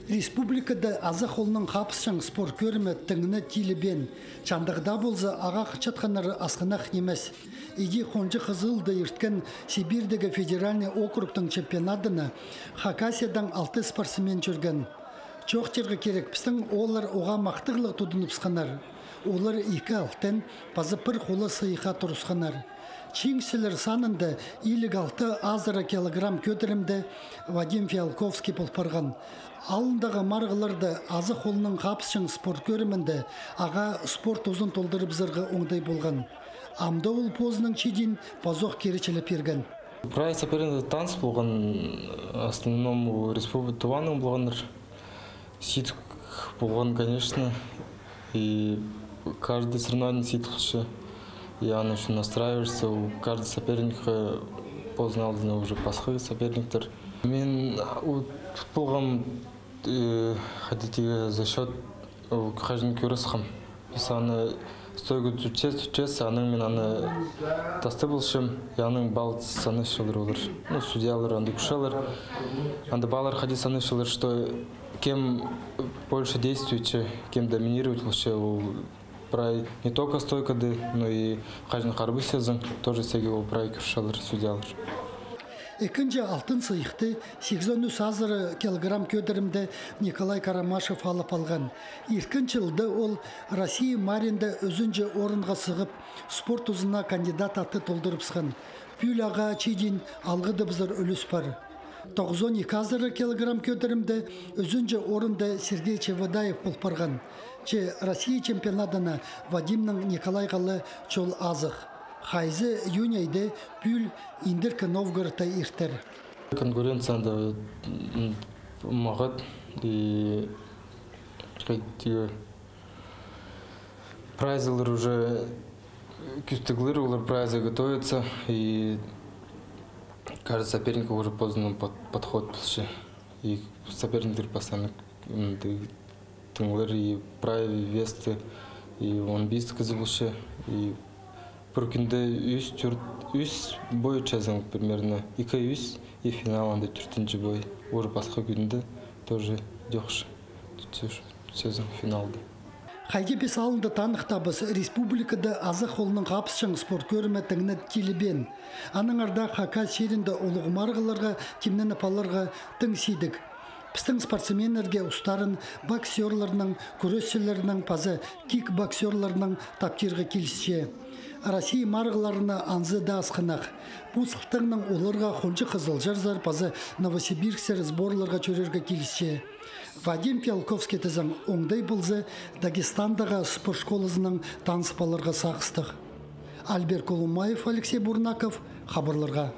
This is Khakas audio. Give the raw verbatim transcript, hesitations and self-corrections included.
Республикада азах холнаң хабысчаң спорт кӧрімі тың на тилібеен. Чандағда полза, ағаа хынчатханнары асхынах нимес. Іди хонҷых ызылды ирткен Сибирьдегі федеральный округтың чемпионадына Хакасиядаң алты спортсмен чӧрген. Чоохтирға кирек, пістің ооллар оғаа махтағлығ тудыныбысханнар. Олар ікі алтын паза пір холлығ сыйыхха турысханнар. Чиңісчілер санында илиг алты азыра килограмм кӧдірімде Вадим Фиалковский пол парған. Алындағы марығларда азах холнаң хабысчаң спорт кӧрімінде ағаа спорт узын толдырыбызарға оңдай полған. Амды ол позының чидиин пазох киречілеп пирген. Прай соперник таныс полған, в основном республика Туваның полғаннар. Сидік полған, конечно. И каждый соревнование сидік полча. И аны ӱчӱн настраиваешься, у каждый соперникке позының алдына уже пасха соперниктер. Мен у- тут полғам, э, ходить за счет, у, каждый кӧрісхем. Піс аны стойка тутчабыс, тутчабыс, анаң мин аны тастап алчам, и анаң балл санапчалар олар. Ну, судьялар анда кӧрчелер. Анда баллар хайди санапчалар, что кем больше действует, кем доминировать полча, ол прай не только стойкада, но и хайҷаң харбасчазың, тоже сағаа ол прай кӧрчелер судьялар. Ікінҷі алтын сыйыхты сигізон ӱс азыра килограмм кӧдірімде Николай Карамашев алып алған. Ирткен чылда ол Россия марығында ӱзінҷі орынға сығып, спорт узына кандидат аты толдырыбысхан. Пӱӱл ағаа чидиин алғыдыбызар ӱлӱс пар. Тоғызон ікі азыра килограмм кӧдірімде ӱзінҷі орында Сергей Чеводаев пол парған. Че Россия чемпионадына Вадимнің Николайға ла чол азых. Хайзы июнь айда пӱӱл Индіркі Новгородта иртер. Конкуренция анда, м, мағат и, хайди, прайзылар уже кӱстіглер, олар прайзы готовятся, и каждый соперник уже позының под-, подход полча. И соперниктер постоянно, м, ды-, тыңлар, и прай весті, и он бес кізі полча, и пір кӱнде ӱс, тӧрт, ӱс бой ӧтчезің примерно, ікі, ӱс, и финал анда тӧртінҷі бой. Уже пасха кӱнде тоже чоохтазың финалда. Хайди піс алында таныхтаабыс, республикада азах холнаң хабысчаң спорт кӧрімі тың на тилібеен. Аннаңар даа Хакас чирінде улуғ марығларға тимненіп аларға тың сидік. Пістің спортсменнерге устарын боксёрларның, кӱресчілернің паза кикбоксёрларның таптирға килісче. Россия марығларына анзы даа асхынах. Пу сылтағнаң оларға хонҷых ызылҷылар паза новосибирсксер сборларға чӧрерге килісче. Вадим Фиалковский тізең оңдай полза, Дагестандағы спорт школазынаң таныс поларға сағыстығ. Альберт Колумаев, Алексей Бурнаков, хабарларға.